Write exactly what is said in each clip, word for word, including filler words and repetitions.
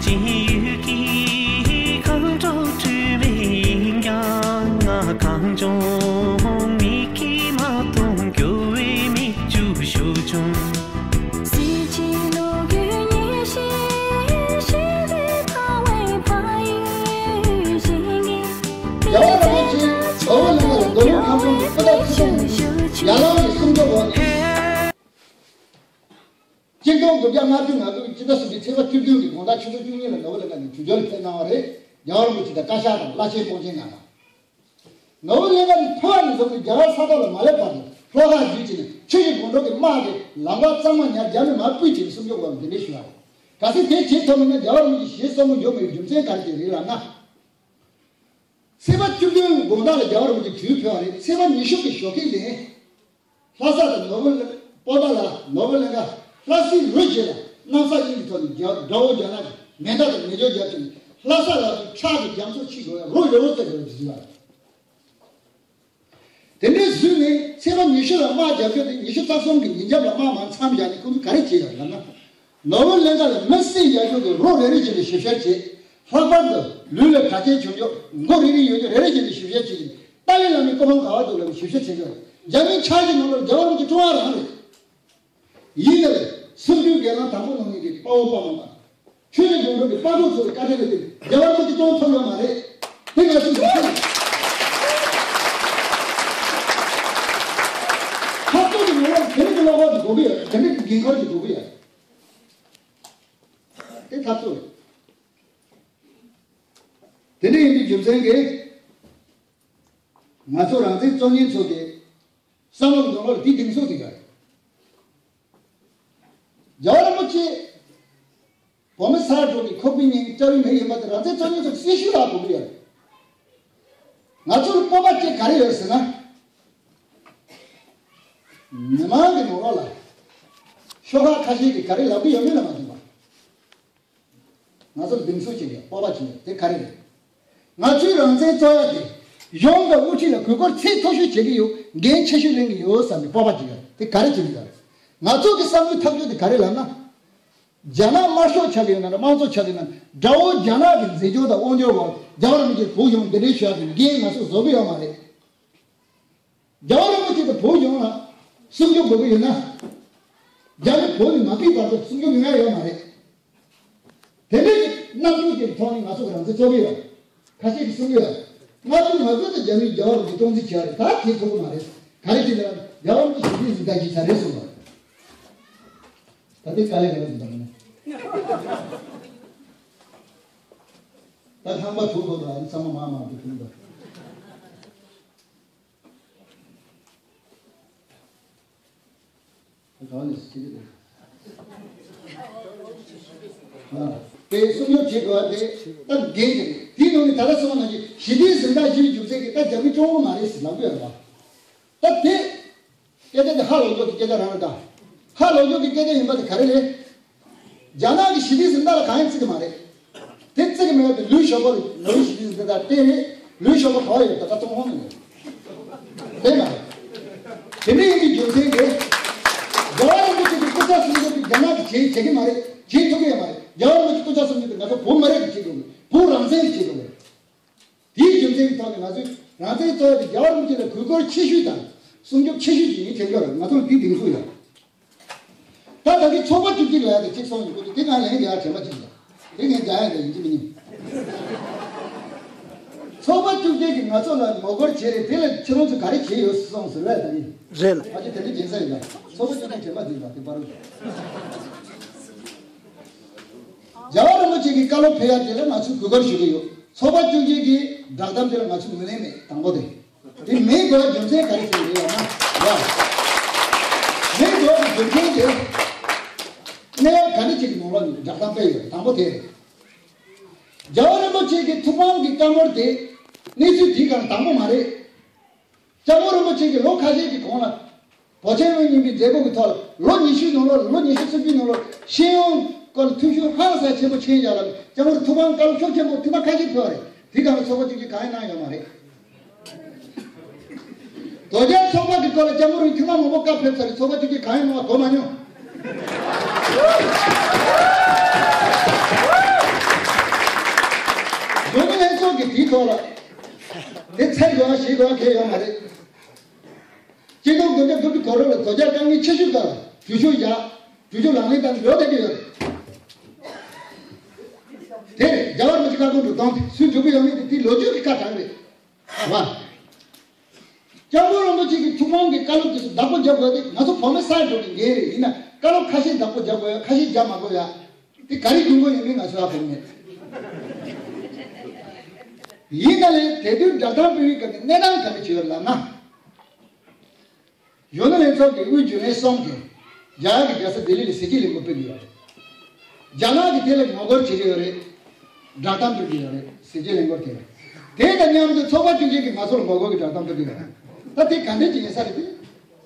སྤྱན་ཡོད་ཀྱི་གངས་བྲག་དྲོད་མེད་ཡིན་ཀྱང་ང་གངས་ལྗོངས་མིག་གིས་མ་མཐོང་། སྐྱོ་བའི་མིག་ཆུ་ཤུགས་ཆུང་། གཟི་བརྗིད་ལོ་རྒྱུས་ཉི་ཤུ་ཞི་བདེ་ཕ་བའི་ཕ་ཡུལ་ཞིག་ངེས། རྒྱལ་བ་རིན་པོ་ཆེ་ནོར་བུ་གླིང་ག་ལ་མདོ་དབུས་ཁམས་གསུམ་གྱི་སྤུན་ཟླ་ཆོས་སྲུང་ཡར་ལངས་ཀྱི་སྲུང་སྐྱོབ་འོག་ནས། གཅིག་སྟོང་དགུ་བརྒྱ་ལྔ་བཅུ་ང་དགུ་གི་སྤྱི་ཟླ་གསུམ་པའི་ཚེས་པ་བཅུ་བདུན་གྱི་དགོང་དག་ཆུ་ཚོད་བཅུ་གཉིས་ལ་ནོར་བུ་གླིང་ག་ནས་དུས་འགྱུར་ཕེབས་གནང་བ་རེད། རྒྱལ་བ་རིན་པོ་ཆེ་དང་བཀའ་ཤག་དང་བླ་ཆེན་སྟོང་ཆེན་རྣམས་དང་། ནོར་བུ་གླིང་ག་ནས་ཐོན་པ་ནས་བཟུང་སྟེ་རྒྱལ་བ་ས་ཐོག་ལ་མ་སླེབས་བར་དུ་ལྷོ་ཁ་བརྒྱུད་བྱས་ནས་ཆུ་བཞི་སྒང་དྲུག་གི་དམག་གིས་ལམ་ཁ་གཙང་མ་ཉར། རྒྱ་མི་མར་སྤུས་བྱས་ནས་སྲུང་སྐྱོབ་འོག་གདན་འདྲེན་ཞུས་པ་རེད། གལ་སྲིད་དེ་བྱེད་ཐུབ་མེད་ན་རྒྱལ་བ་རིན་པོ་ཆེ་ཞལ་གསོན་པོ་འགྱོ་མེད་རྒྱུ་མཚན་ག་རེ་ཞིག་རེད་ལབ་ན། ཚེས་པ་བཅུ་བདུན་དགོང་དག་ལ་རྒྱལ་བ་རིན་པོ་ཆེ་དུས་ཕེབས་པ་རེད། ཚེས་པ་ཉི་ཤུ་གི་ཞོགས་ཀས་ལ། ལྷ་ས་དང་ནོར་བུ་གླིང་། སྤོ་ཏ་ལ་ནོར་བུ་གླིང་ག་ལྷ་སའི་རུ་བརྒྱུད་ལ་གནམ་ས་གཉིས་ཀྱི་ཐོག་ནས་རྒྱ་དགྲ་བོ་རྒྱ་ནག་གིས་མེ་མདའ་དང་མེ་སྒྱོགས་བརྒྱབ་ཅིང་ལྷ་ས་ལ་ཁྲག་གི་རྒྱ་མཚོ་འཁྱིལ་དགོས་པའི་རོགས་ཡོད་རོགས་བཙལ་དགོས་པའི་གཟིགས་པ་རེད། དེ་འདྲའི་བཟོས་ནས་ཚེས་པ་ཉི་ཤུ་ལ་དམག་རྒྱབ་སྐྱོར་དེ་ཉི་ཤུ་རྩ་གསུམ་གྱི་ཉིན་རྒྱབ་ལ་དམག་མར་མཚམས་བཞག་ནས་ཁོང་ཚོས་ག་རེ་བྱས་ཡོད་ལབ་ན། ནོར་བུ་གླིང་ག་ལ་མི་བསད་ཡ་ཤོག་གི་རོ་རེ་རེ་བྱས་ནས་ཞིབ་བཤེར་བྱས། ལྷག་པར་དུ་ལུས་ལ་གྲྭ་ཆས་གྱོན་ཆོག་མགོ་རིལ་རིལ་ཡོད་ཀྱི་རེ་རེ་བྱས་ནས་ཞིབ་བཤེར་བྱས་ཏེ། ཏཱ་ལའི་བླ་མའི་སྐུ་ཕུང་ག་པར་འདུག་ལབ་ནས་ཞིབ་བཤེར་བྱས་ཆོག་རྒྱ་མིའི་འཆར་གཞི་ནང་ལོགས་རྒྱལ་བ་རིན་པོ་ཆེ་ཀྲུང་དབྱང་རང་རེད། ཡིན་ནའི་སུམ་ཅུའི་སྒེར་ལངས་དང་པོ་གནང་མཁན་དེ་དཔའ་བོ་དཔའ་མོ་མ་རེད། ཆོས་རིག་གཞུང་འབྲེལ་གྱི་དཔའ་བོ་ཚོ་ལ་བཀའ་དྲིན་ལ་བརྟེན་རྒྱལ་བ་རིན་པོ་ཆེ་སྐྱོང་ཐུབ་ཡོད་མ་རེད། དེ་ང་ཚོས་འཛིན་ཐུབ། འཐབ་རྩོད་ཀྱི་ངོ་ལོག་དེ་རིགས་ཀྱི་བློ་ཁོག་དེ་དགོས་ཀྱི་ཡོད། དེ་འདྲའི་འགན་ཁུར་ཅིག་དགོས་ཀྱི་ཡོད། དེ་འཐབ་རྩོད་རེད། དེ་འདྲ་ཡིན་པའི་རྒྱུ་མཚན་གྱིས་ང་ཚོ་རང་བཙན་རྩོད་མཁན་ཚོ་གི་བསམ་བློ་གི་ནང་ལོགས་ལ་དེ་གདེང་ཚོད་དེ་ག་རེད། རྒྱལ་བ་རིན་པོ་ཆེ་བོད་མི་ས་འགྲོ་གི་ཁོག་པའི་གཉེན་གྱི་སྐྲ་བའི་མི་ཡིན་པ་དེ་རང་བཙན་རྩོད་མཁན་ཚོ་གི་སྲི་ཞུ་ལ་དགོས་ཀྱི་ཡོད་རེད། ང་ཚོར་སྤོབས་པ་ཅིག་ག་རེ་ཡོད་ཟེར་ན། མི་མང་གི་ནང་ལོགས་ལ་ཤོག་ཁག་ཁ་ཤས་ཀྱིས་ག་རེ་ལབ་ཀྱི་ཡོད་མེད་ལ་མ་ལྟོས་པར། ང་ཚོར་གདེང་ཚོད་བྱེད་ཀྱི་སྤོབས་པ་བྱེད་ཀྱི་དེ་ག་རེ་རེད། ང་ཚོའི་རང་བཙན་རྩོད་ཡག་དེ་གཞུང་དང་དབུ་ཁྲིད་ལ་གུས་བཀུར་ཚད་མཐོ་ཤོས་བྱེད་ཀྱི་ཡོད། འགན་ཆེ་ཤོས་ལེན་གྱི་ཡོད་བསམ་པའི་སྤོབས་པ་བྱེད་ཀྱི་ཡོད། དེ་ག་རེ་བྱེད་ཀྱི་ཡོད་རེད། ང་ཚོ་གི་བསམ་བློའི་ཐག་གཅོད་དེ་ག་རེ་ལབ་ན། རྒྱ་ནག་དམར་ཤོག་ཆགས་ཀྱི་ཡོད་ན་རེད། དམངས་གཙོ་ཆགས་ཀྱི་ཡོད་ན་དགྲ་བོ་རྒྱ་ནག་གི་འཛིན་སྐྱོང་དང་དབང་སྒྱུར་འོག་རྒྱལ་བ་རིན་པོ་ཆེ་བོད་གཞུང་གདན་འདྲེན་ཞུ་ཡག་གི་འགན་ང་ཚོ་བཟོ་གི་ཡོད་མ་རེད། རྒྱལ་བ་རིན་པོ་ཆེ་དང་བོད་གཞུང་ལ་སྲུང་སྐྱོབ་དགོས་ཀྱི་ཡོད་ན། རྒྱ་མི་བོད་ནས་མ་ཕུད་བར་དུ་སྲུང་སྐྱོབ་མྱོང་ཡ་ཡོད་མ་རེད། དེ་འདྲའི་རྣམ་འགྱུར་གྱི་ཐོག་ནས་ང་ཚོ་གི་རང་བཙན་རྩོད་ཀྱི་ཡོད། ཁ་ཤས་ཀྱིས་གསུང་གི་ཡོད། ལྔ་བཅུ་ང་དགུ་དུ་རྒྱ་མིས་རྒྱལ་བ་རིན་པོ་ཆེ་སྟངས་འཛིན་བྱས་པ་རེད། ད་དེ་ཐུབ་ཀྱི་མ་རེད། ག་རེ་བྱས་ན་རྒྱལ་བ་རིན་པོ་ཆེ་ཞི་བདེའི་གཟེངས་རྟགས་བཞེས་ཚར་རེད་གསུངས་པ་རེད། ད་དེ་དཀའ་ལས་ཁག་པོ་ཞིག་འདུག་ནས། ད་ཁང་པ་དྲུག་ཐོག་ལ་ཚང་མ་མང་མང་དུ་ཐོན་པ། གང་ནས་ཤེས་ཀྱི་རེད། ཨ། དེ་སྲུང་སྐྱོབ་བྱེད་དགོས་པ་དེ་ད་འགན་དེ་རེད། དེའི་ནང་ནས་ད་ལྟ་གསུངས་པ་ནང་བཞིན་ཞི་བདེའི་གཟེངས་རྟགས་ཞུ་བའི་རྒྱུ་མཚན་གྱིས་ད་རྒྱ་མི་སྐྱོང་གི་མ་རེད་ཟེར་ལབ་ཀྱི་ཡོད་རེད་པ། ད་དེ་སྐད་ཆ་དེ་ཧ་ལོག་ལོག་གི་སྐད་ཆ་རང་རེད་ད། ཧ་ལོག་ལོག་གི་སྐད་ཆ་ཡིན་པ་དེ་ག་རེ་རེད། རྒྱ་ནག་གི་ཞི་བདེའི་གཟེངས་རྟགས་ལ་གང་ཡང་བརྩི་གི་མ་རེད། དེ་བརྩི་གི་མེད་པ་དེ་ལུའུ་ཞའོ་པོ་ནོར་བུའི་ཞི་བདེའི་གཟེངས་རྟགས་སྟེར་རེད། ལུའུ་ཞའོ་པོ་ག་པར་ཡོད། ད་ལྟ་ཏུན་ཧོང་ནས་ཡོད། དེ་མ་རེད། དེ་འདྲ་ཡིན་པའི་རྒྱུ་མཚན་གྱིས་རྒྱལ་བ་རིན་པོ་ཆེ་གི་སྐུ་ཚབ་སྲུང་སྐྱོབ་དེ་རྒྱ་ནག་གིས་བྱེད་བྱེད་ཀྱི་མ་རེད། བྱེད་ཐུབ་ཀྱི་ཡང་མ་རེད། རྒྱལ་བ་རིན་པོ་ཆེ་སྐུ་ཚབ་སྲུང་སྐྱོབ་དེ་ང་ཚོ་བོད་མི་རིགས་ཀྱིས་བྱེད་དགོས་རེད། བོད་རང་བཙན་གྱིས་བྱེད་དགོས་རེད། དེའི་རྒྱུ་མཚན་གྱི་ཐོག་ནས་ང་ཚོས་རང་བཙན་རྩོད་ཡག་དེ་རྒྱལ་བ་རིན་པོ་ཆེ་ལ་གུས་བཀུར་ཆེ་ཤོས་དང་སྲུང་སྐྱོབ་ཆེ་ཤོས་ཅིག་ཡིན་དྲན་གྱི་ཡོད་རེད། ང་ཚོ་ལ་དེའི་གདེང་ཚོད་ཡོད། ད་ད་གིན་ཚོགས་པ་བཅུ་གཅིག་ལབ་ཡག་དེ་གཅིག་གསུངས་ཡོང་གི་འདུག་དེ་ང་ལན་རྒྱག་དྲན་པ་གཅིག་ཡོད། དེ་ངས་རྒྱག་ཡག་དེ་ཡིན་གཅིག་མིན་གཉིས། ཚོགས་པ་བཅུ་གཅིག་གིས་ང་ཚོ་ལ་ངོ་རྒོལ་བྱས་རེད། དེ་ལ་ཁྱེད་རང་ཚོས་ག་རེ་བྱས་ཡོད་གསུངས་ཟེར་བས་ད་གིན། རེད་ལ། ཨ་ཅེ་དེ་འདྲ་བྱེད་ས་ཡོད་ལ། ཚོགས་པ་བཅུ་གཅིག་དྲན་པ་གཅིག་ཡོད་དེ་པར། རྒྱལ་བ་རིན་པོ་ཆེ་གི་བཀའ་སློབ་ཕེབས་ཡག་དེ་ལ་ང་ཚོས་གུས་བཀུར་ཞུ་གི་ཡོད། ཚོགས་པ་བཅུ་གཅིག་གི་བསྒྲགས་གཏམ་དེ་ལ་ང་ཚོས་ངོས་ལེན་མེད། དང་པོ་དེ། དེ་མེད་དགོས་རྒྱུ་མཚན་ག་རེ་ཟེར་རེད་ཡང་ན། ཡ། མེད་དགོས་རྒྱུ་མཚན་དེ། གནས་བབ་ག་འདྲ་ཅིག་གི་ནང་ལོགས་ནས་བསྒྲགས་གཏམ་སྤེལ་ཡོད། དང་པོ་དེ་རེད། རྒྱལ་བ་རིན་པོ་ཆེ་གི་ཐུགས་ཕམ་གྱི་བཀའ་མོལ་དེ་གནས་ཚུལ་དེའི་སྒང་དང་པོ་མ་རེད། ལྕམ་མོ་རིན་པོ་ཆེ་གིས་ལོ་ཁ་ཤས་ཀྱི་གོང་ལ་བོད་ཆེན་པོ་གཉིས་པའི་མཛད་སྒོ་གི་ཐོག་ལ་ལོ་ཉི་ཤུའི་ནང་ལོགས་ལ་ལོ་ཉི་ཤུ་སུམ་ཅུའི་ནང་ལོགས་ཤེས་ཡོན་སྐོར་ལ་ཐུགས་ཤུགས་ཧང་སང་ཆེན་པོ་ཆེན་བཞག་ལ་ལྕམ་མོར་ཐུགས་ཕམ་བཀའ་སློབ་ཤུགས་ཆེན་པོ་ཐེངས་མ་ཁ་ཤས་ཕེབས་པ་རེད། དེའི་སྒང་ལ་ཚོགས་པ་བཅུ་གཅིག་གིས་གང་ཡང་གནང་ཡོད་མ་རེད། དོལ་རྒྱལ་ཚོགས་པ་གི་སྐོར་ལ་ལྕམ་མོ་རིན་ཐེངས་མ་མང་པོ་བཀའ་ཕེབས་ཚར་རེད། ཚོགས་པ་བཅུ་གཅིག་གང་ཡང་གནང་བ་གོ་མ་མྱོང་། གི་དེའི་ཐོག་ལ་དེ་ཚད་དགོས་ཡ་ཞིག་དགོས་ཡ་གལ་ཡོད་མ་རེད། སྤྱི་ཚོགས་དགོན་སྡེ་དགུ་པའི་གོ་རོ་ལ་བཟོ་རྒྱག་དཀའ་ངལ་ཆེ་ཤོས་དག་ལ་གྲོས་ཆོད་བཞག་གྲོས་ཆོད་ལག་ལེན་བསྟར་ཡོད་བསྡད་ཀྱི་ཡོད་རེད། དེ་རེད། རྒྱལ་བ་རིན་པོ་ཆེ་བཀའ་དགོངས་དྲུག་སྟོང་དེ་སུས་འཇོག་གི་ཡོད་མེད་དེ་དེའི་ལོ་རྒྱུས་ཀྱི་ཁ་གྲགས་རེད། བ། སྐྱབས་མགོན་རིན་པོ་ཆེ་གི་ཐུགས་དམ་གྱི་བཀའ་སློབ་དེ་ཚོ་བདག་པོ་རྒྱབ་དགོས་ཏེ་ང་ཚོ་བོད་མི་སར་འགྲོ་གི་འགན་རེད། ཡིན་ན་བཀའ་སློབ་ཁ་ཤས་བདག་པོ་རྒྱབ་དགོས་ཡ་ཁ་ཤས་རྒྱབ་མ་དགོས་ཡ། དེ་ག་རེ་ཡོང་གི་ཡོད་མེད་ང་ཚོ་ཧ་གོ་མེད། ཡིན་ན་ལས་དེ་དུས་བསྒྲགས་གཏམ་སྤེལ་བའི་སྐབས་ཀྱི་གནས་སྟངས་ག་རེ་བྱས་ཡོད་ལབ་ན། གཞོན་ནུ་ལྷན་ཚོགས་ཀྱི་དབུས་རྒྱུན་ལས་གསུམ་གྱིས་རྒྱ་གར་གྱི་རྒྱལ་ས་ལྡི་ལི་ལ་གཟི་བརྗིད་ལས་འགུལ་སྤེལ་གྱི་ཡོད་རེད། རྒྱ་ནག་གིས་དེ་ལ་ངོ་རྒོལ་བྱེད་ཀྱི་ཡོད་རེད། བསྒྲགས་གཏམ་སྤེལ་གྱི་ཡོད་རེད། གཟི་བརྗིད་ལས་འགུལ་དེ། དེ་དང་མཉམ་དུ་ཚོགས་པ་བཅུ་གཅིག་གིས་ང་ཚོ་ལ་ངོ་རྒོལ་གྱི་བསྒྲགས་གཏམ་སྤེལ་གྱི་ཡོད་རེད། ད་དེ་ག་འདྲ་ཅིག་ཡིན་ས་རེད་དེ།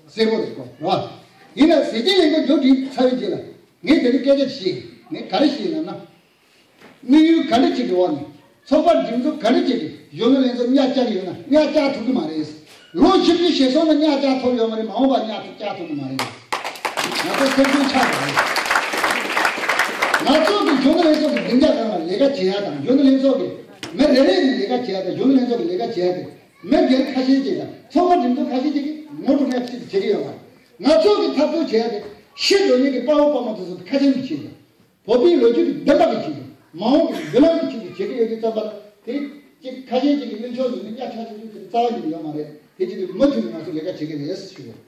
གསལ་པོ་རེད་གོ་རེད་བ། ཡིན་ན་གཟི་བརྗིད་ལས་འགུལ་མཇུག་སྒྲིལ་ཚར་བའི་རྗེས་ལ་ངས་དེ་རིང་སྐད་ཆ་ཞིག་ངས་ག་རེ་ཞིག་ལབ་ན། དམིགས་ཡུལ་ག་འདྲ་ཅིག་གི་འོག་ནས་ཚོགས་པ་སྒྲིག་འཛུགས་ག་འདྲ་ཅིག་གིས་གཞོན་ནུ་ལྷན་ཚོགས་གཉའ་བཅག་གི་ཡོད་ན་གཉའ་བཅག་ཐུབ་ཀྱི་མ་རེད། ལོ་བཞི་བཅུ་ཞེ་སོང་ལ་གཉའ་བཅག་ཐུབ་ཡོད་མ་རེད། མ་འོངས་པ་གཉའ་ཐུབ་བཅག་ཐུབ་ཀྱི་མ་རེད། ང་ཚོ་སེམས་ཤུགས་ཆག་དགོས་རེད། ང་ཚོ་གི་གཞོན་ནུ་ལྷན་ཚོགས་ཀྱི་སྡིངས་ཆ་སྒང་ལ་ལས་ཀ་བྱེད་ཡ་དང་གཞོན་ནུ་ལྷན་ཚོགས་ཀྱི་མི་རེ་རེ་ནས་ལས་ཀ་བྱེད་ཡ་དང་གཞོན་ནུ་ལྷན་ཚོགས་ཀྱི་ལས་ཀ་བྱེད་ཡ་དེ་མི་སྒེར་ཁ་ཤས་ཅིག་དང་ཚོགས་པ་སྒྲིག་འཛུགས་ཁ་ཤས་ཅིག་གིས་ངོ་སྤྲོད་མེད་པ་ཅིག་བྱེད་ཀྱི་ཡོད་པ། ང་ཚོ་གི་འཐབ་རྩོད་བྱེད་ཡ་དེ་ཤི་འགྲོ་མཁན་གྱི་དཔའ་བོ་དཔའ་མོ་དེ་ཚོ་ཁ་ཆེམས་ཀྱི་ཆེད་དུ། བོད་པའི་ལོ་རྒྱུས་ཀྱི་བདེན་པ་གི་ཆེད་དུ། མ་འོངས་ཀྱི་མདུན་ལམ་གྱི་ཆེད་དུ་བྱེད་ཀྱི་ཡོད་དུས་ཙམ་པ་ལ་དེ་གཅིག་ཁ་ཤས་ཅིག་གི་གཡོན་ཕྱོགས་ནས་ནི་གཉའ་ཆག་ཆག་ཆག་ཆག་རྩ་བ་ཉིད་ནས་ཡོད་མ་རེད། དེ་བྱེད་དུས་མུ་མཐུད་ནས་ང་ཚོ་ལས་ཀ་བྱེད་ཀྱི་རེད་ཞུ་གི་ཡོད།